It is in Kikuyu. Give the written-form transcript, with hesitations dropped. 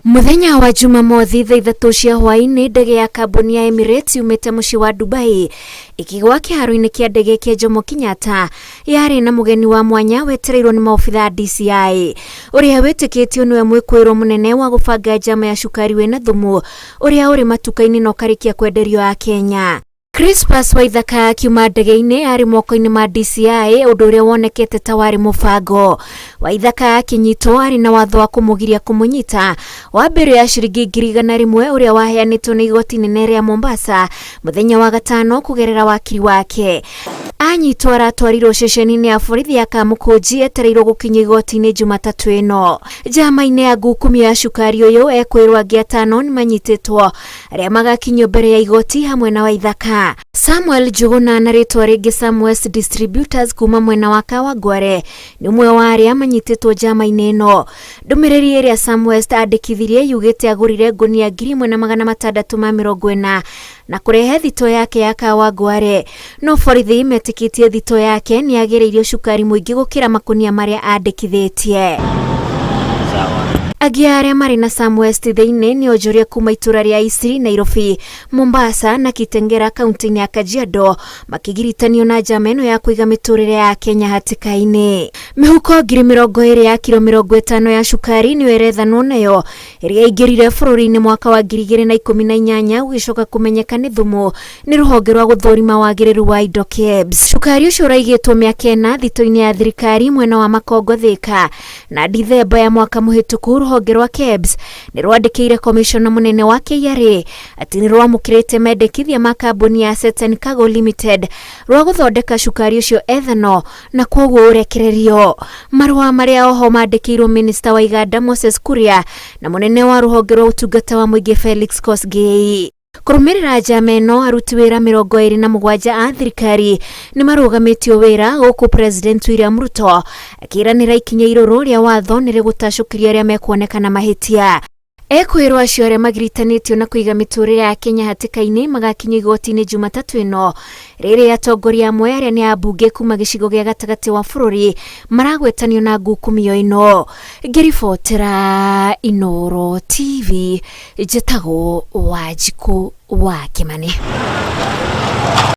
Mũthenya wa Jumamothi thaa 3 cia hwaĩ-inĩ, ndege ya kambuni ya Emirates yumĩte mũciĩ wa Dubai ĩkĩgwa kĩharo-inĩ kĩa ndege kĩa Jomo Kenyatta yarĩ na mũgeni wa mwanya wetereirwo nĩ maobitha a DCI ũrĩa wĩtĩkĩtio nĩwe mwĩkũĩrwo mũnene wa gũbanga njama ya cukari wĩna thumu ũrĩa ũrĩ matuka-inĩ na ũkarĩkia kwenderio Akenya. Crispus Waithaka akiuma ndege-inĩ arĩ moko-inĩ ma DCI ũndũ ũrĩa wonekete ta warĩ mũbango. Waithaka akinyitwo arĩ na watho wa kũmũgiria kũmũnyita wa mbĩrũ ya ciringi 100,000 ũrĩa waheanĩtwo nĩ igoti inene rĩa Mombasa mũthenya wa gatano kũgerera wakiri wake. Anyitwo aratwarirwo ceceni-inĩ ya borithi ya Kamũkũnji etereirwo gũkinyio igoti-inĩ Jumatatũ ĩno. Njama-inĩ ya ngukumio ya cukari ũyũ ekwĩrwo angĩ atano nĩmanyitĩtwo arĩa magakinyio mbere ya igoti hamwe na Waithaka. Samuel Njuguna na rĩtwa rĩngĩ Samwest Distributors kuma mwena wa Kawangware nĩ ũmwe wa arĩa manyitĩtwo njama-inĩ ĩno. Ndũmĩrĩri ĩrĩa Samwest andĩkithirie yugĩte agũrire ngũnia 1640 na kũrehe thito yake ya Kawangware. No borithi metĩkĩtie thito yake nĩ yagĩrĩirio cukari mũingĩ gũkĩra makũnia marĩa andĩkithĩtie. Angĩ arĩa marĩ na Sam West thĩinĩ nĩ onjoria kuma itũra rĩa Eastleigh, Nairobi, Mombasa na Kitengela kaunti-inĩ ya Kajiado makĩgiritanio na njama ĩno ya kũiga mĩtũrĩre ya Kenya hatĩka-inĩ. Mĩhuko 20,000 ya kiro 50 ya cukari nĩyo ĩrethanwo nayo ĩrĩa yaingĩrire bũrũri-inĩ mwaka wa 2018 ũgĩcoka kũmenyeka nĩ thumu nĩ rũhonge rwa gũthũrima wagĩrĩru wa indo KEBS. Cukari ũcio ũraigĩtwo mĩaka ĩna thito-inĩ ya thirikari mwena wa Makongo Thika na Dithemba ya mwaka mũhĩtũku rũhonge rwa KEBS nĩ rwandĩkĩire komishona mũnene wa KRA atĩ nĩ rwamũkĩrĩte mendekithia ma kambuni ya Seten Cargo Limited rwa gũthondeka cukari ũcio ethanol na kwoguo ũrekererio. Marũa marĩa oho mandĩkĩirwo minista wa iganda Moses Kuria na mũnene wa rũhonge rwa ũtungata wa mũingĩ Felix Kosgei. Kũrũmĩrĩra njama ĩno aruti wĩra 27 a thirikari nĩ marũgamĩtio wĩra gũkũ President William Ruto akĩranĩra ikinya irũrũ rĩa watho nĩ rĩgũtacũkĩria arĩa mekuoneka na mahĩtia. Ekwĩrwo acio arĩa magiritanĩtio na kũiga mĩtũrĩre ya Kenya hatĩka-inĩ magakinyio igoti-inĩ Jumatatũ ĩno rĩrĩ atongoria amwe arĩa nĩ ambunge kuma gĩcigo gĩa gatagatĩ wa bũrũri maragwetanio na ngukumio ĩno. Ngĩribotera Inooro TV njĩtagwo Wanjikũ wa Kĩmani.